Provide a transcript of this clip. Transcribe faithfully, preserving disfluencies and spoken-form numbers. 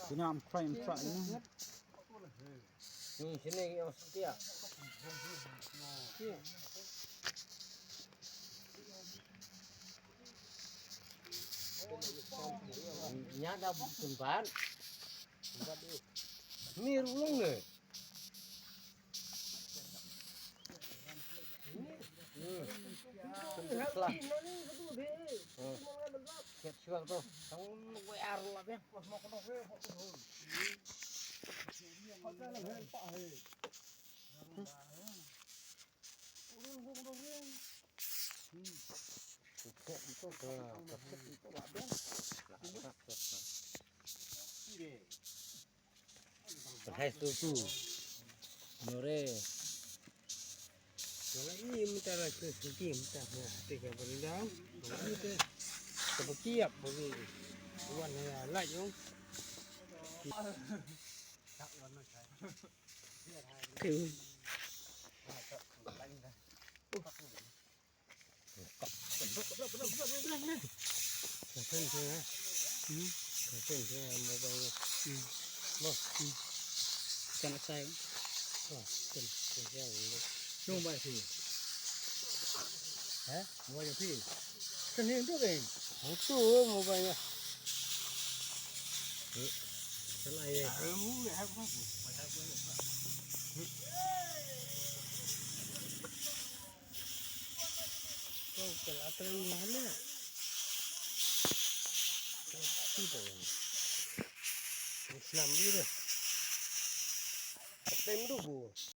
Kena em trai, em trai, em. Ni, sini, yang setia. Nya da kemban. Ni rulung ni. Hmm. Hmm. Siap siwal tu. Tang wei ar lah, ya. Hai tu tu. Nore. Kalau ini minta lah ke sini minta ya, tiga berendam. Ini ke seperti apa ni? Wan ya, lah, jom. Oke. Kan saya mobile. Hmm. Kan saya. Nung bai sih. Ha? Mobile sih. Kan ni tu kan. Itu mobile. Salah ya. Kau telah terlalu mana? Tidak. Islam juga. Apa yang dulu?